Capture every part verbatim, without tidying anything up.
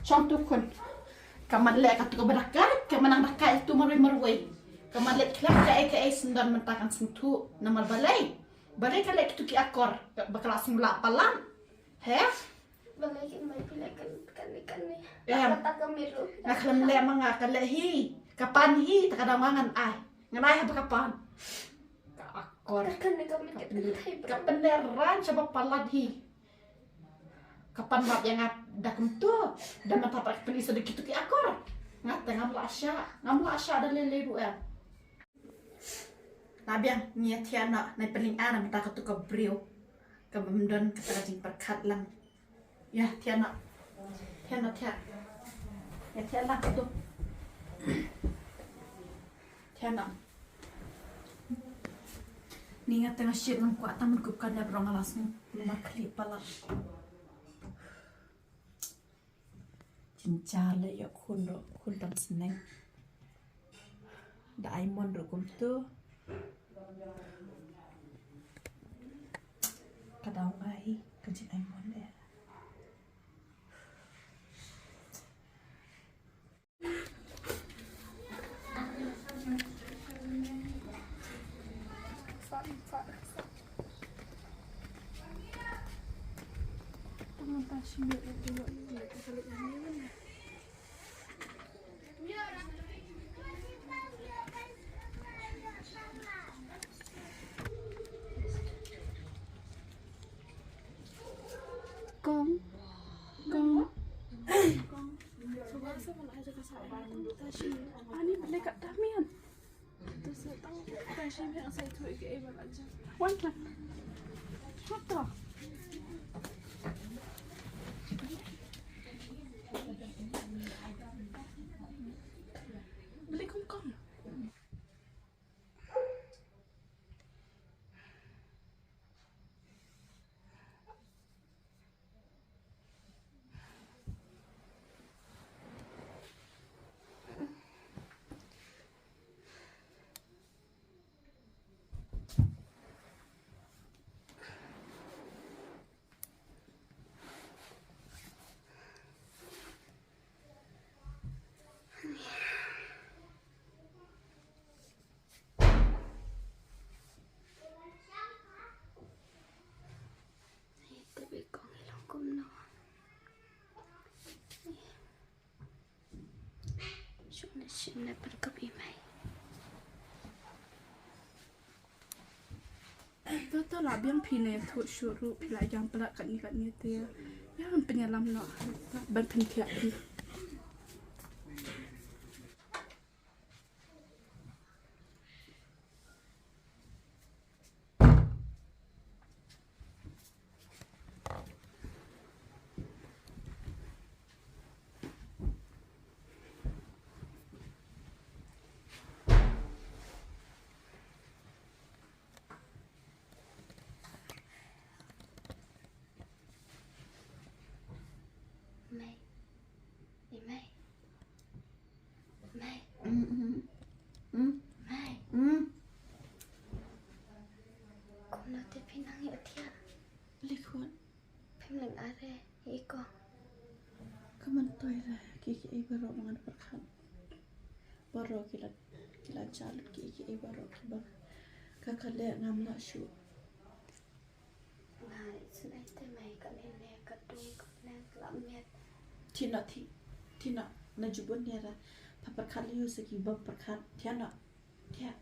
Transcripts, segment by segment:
Shong tu khun. Ka man leh katu kaba da kait, ka man nang da kait tu marwei marwei. Ka man leh khlem kaei kaei shen don mynta kan sngewthuh namar balei. Balei ka leh kitu ki akor ba ka la sngewlah palat. He? Balei kin mai phi leh kan, kan ni, kan ni. Em. Kata ka milu. Nga khlem leh ma nga, ka leh hi. Ka pan hi, ta ka daw nga ngan ai. Ngan ai haba ka pan. Ka akor. Ka kan ni ka mit ka pynleh, ka pynleh ran shaba palat hi. Ka pan map ïa nga da kumtu. Da mynta pat ka pynleh sa da kitu ki akor. Nga te ngam lah shah. Ngam lah shah da lei lei ruh em. La biang, ngi ïa thiah noh, nai pynlyngngoh na bynta katu ka briew. Kaba ym don kata ka jingpyrkhat lang. Ïa thiah noh. Thiah noh thiah. Ïa thiah lah katu. Thiah noh. Ni nga tang shit ngam kwah tang mynkup ka nep rong alas ni. Lymar khlieh palat. Jynjar leh ïa khun ruh, khun tam sneng. Da ai mon ruh kumtu. Ka daw nga hi ka jingai mon leh. Kong. Kong. Ani beli kat Damian. Terus datang, tang sini yang saya tu ke Evan aja. Wan kan. Kata. Beli kong kong. Te ba kong i long kumno. Shong ne shim ne pyrkhat i mei. To to la biang phi ne thuh shuh ruh phi la jam pla katni katni te. Ïa ban pynïalam noh ban pynthiah phi. Mei. I mei. Mei. Mm, mm. Mm. Mei. Mm. Kumno te phi nang ïoh thiah? Likhun. Phim lyngngoh re, i ko. Ka myntoi re, ki ki ei baroh ma ngan pyrkhat. Baroh ki la, ki la jah lut ki ki ei baroh ki ba. Ka ka leh ngam lah shuh. Nga i sngewthuh te mei ka leh ne ka dung ka leh ka la miat. Thik noh thik, thik noh na jubun ne ra. Pha pyrkhat leh ïa u sa ki bym pyrkhat, thik noh. Thik.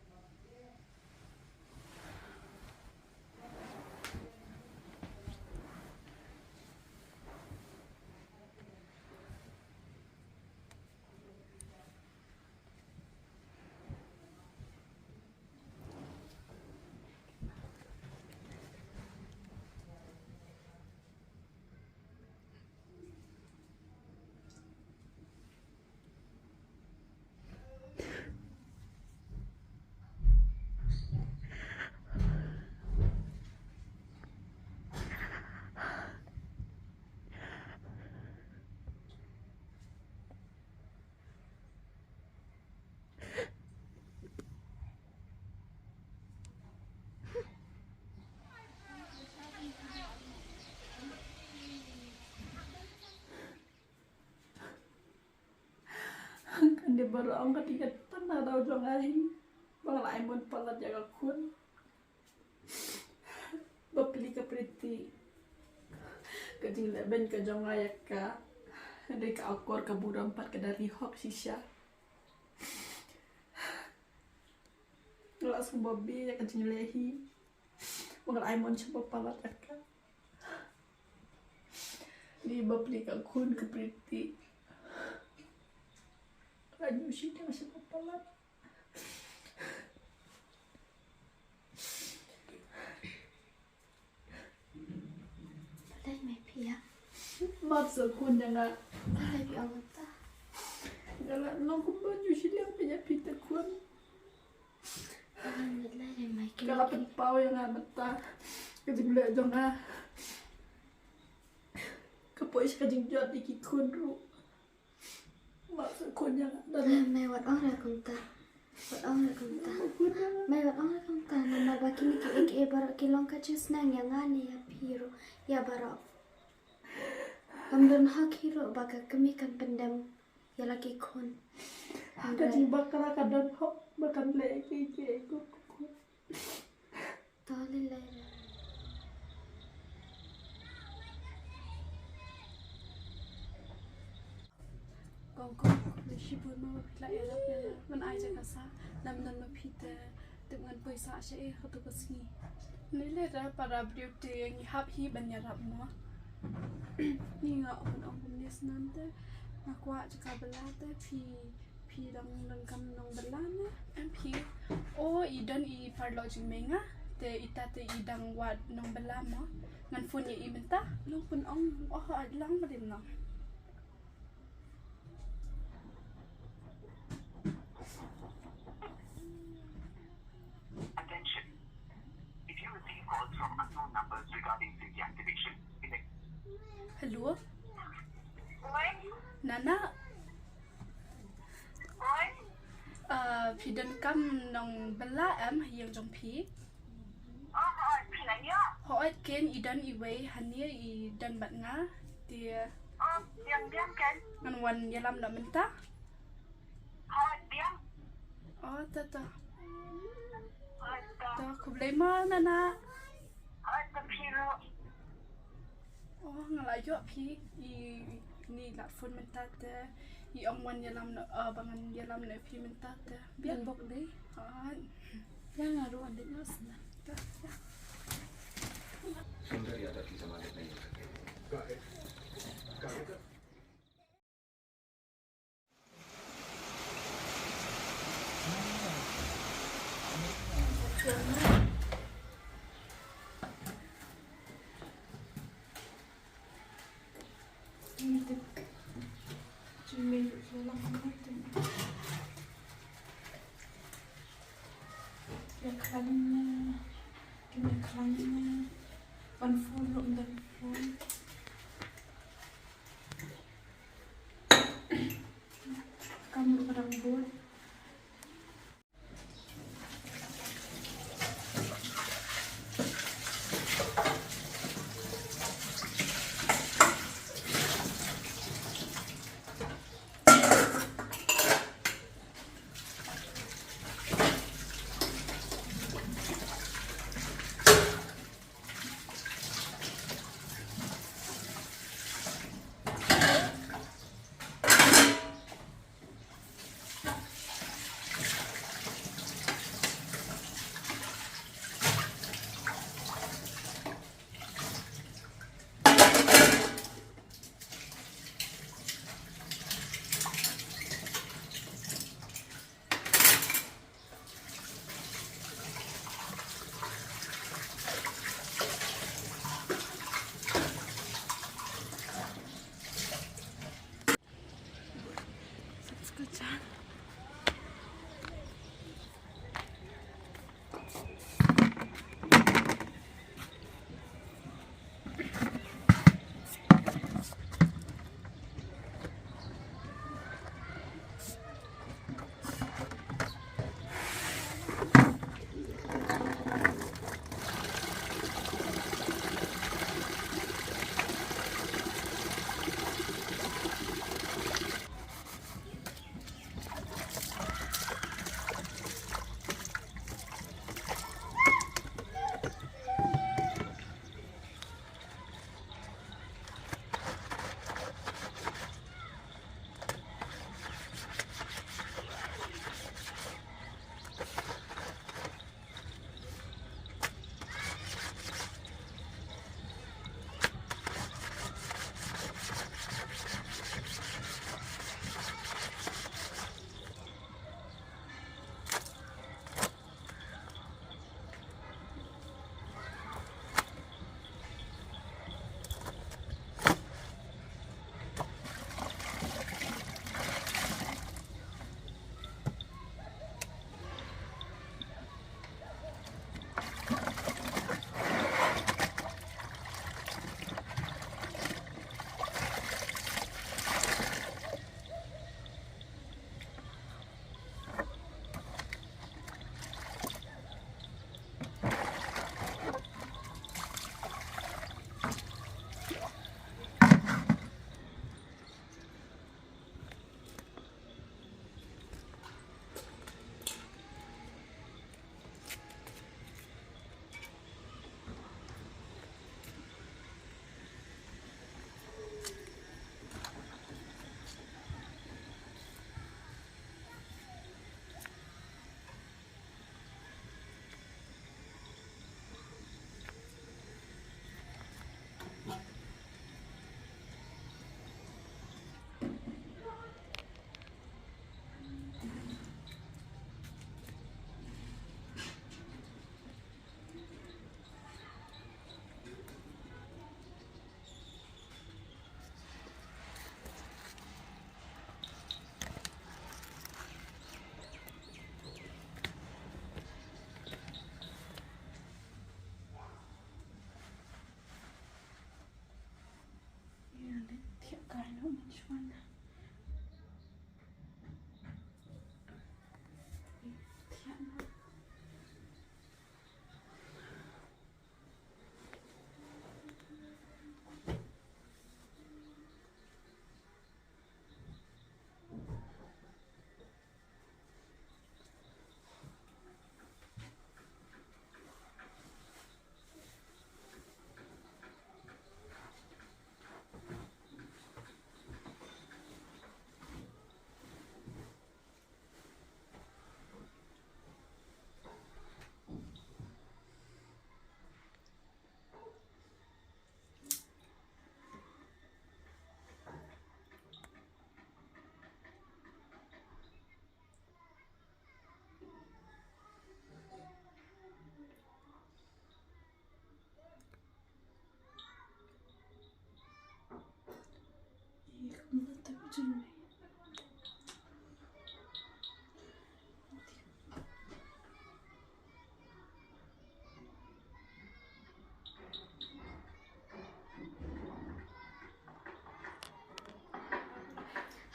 Dei baroh ong ka dei ka tang na daw jong nga hi ba nga la ai mon palat ïa ka khun. Bapli ka Priti, ka jingleh beiñ ka jong nga ïa ka, dei ka akor ka burom pat ka da ri hok shisha. Nga la sngewbha bha ïa ka jingleh hi ba nga la ai mon shibun palat ïa ka. Dei bapli ka khun ka Priti. Ka ñiuh shiteng shibun palat. Balei me phi ïa? Map sa khun ïa nga. Balei phi ong mynta? Nga la long kumba ñiuh shiliang phi ïa phi te khun. Balei me ki Ka la pynpaw ïa nga mynta ka jingleh jong nga. Ka poi sha ka jingjot ïa ki khun ruh. Map sa khun ïa nga. Me wat ong re kumta. Wat ong re kumta. Me wat ong re kumta. Namar ba kine kiei kiei baroh ki long ka jingsneng ïa nga ne ïa phi ruh, ïa baroh. Kam don hok hi ruh ba ka kmie kan pyndem ïa la ki khun. Ka jingbakla ka don hok ba kan leh kiei kiei kum ka khun. To lei lei re. Kong kong, khublei shibun mo ba phi la ïarap ïa nga ban ai jaka sah. Lym don ma phi te tip ngan poi sah shaei ha katu ka sngi. Lei lei re, para briew te ngi hap hi ban ïarap mo. Ngi nga ong ong kumne snan te nga kwah jaka bylla te phi Phi dang donkam nongbylla ne? Em phi. O, i don i paralok jingmei nga. Te ita te i dang wad nongbylla mo. Ngan phone ïa i mynta. Long pynong. O, long ba dim no. Attention. If you receive calls from unknown numbers regarding SIM deactivation, connect. Hello. Oi. Nana. Oi. Ah, phi donkam nongbylla em ha ïing jong phi? Oh, hooid, phi la ïoh? Hooid ken, i don iwei hangne i don bad nga. Te. Oh, biang biang ken. Ngan wan ïalam noh mynta. Hooid, biang. Oh, to to. Hooid, to. To, khublei mo Nana. Hooid, to phi ruh. Oh, nga la ïoh phi, i, ni la phone mynta te, i ong wan ïalam noh, ah, ba ngan ïalam noh phi mynta te. Biang. Bok dei. Ah. Ïa nga ruh an dei noh sna. Te, ïa. सुंदर यादव की जमानत नहीं हो सकेगी। Kam ruh ka dang bun.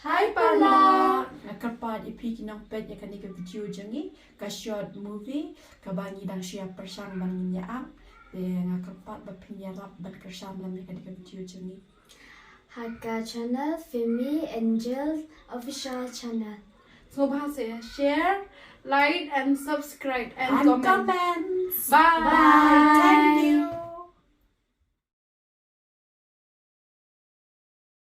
Hi paralok. Nga kyrpad ïa phi ki nongpeit ïa kane ka video jong ngi, ka short movie kaba ngi dang shu ïa pyrshang ban ngin ïa act. Te nga kyrpad ba phin ïarap ban kyrshan lem ïa kane ka video jong ngi ha ka channel Femi Angel Official Channel. Sngewbha sa share, like and subscribe and, and comment, comments. Bye. Bye. Thank you.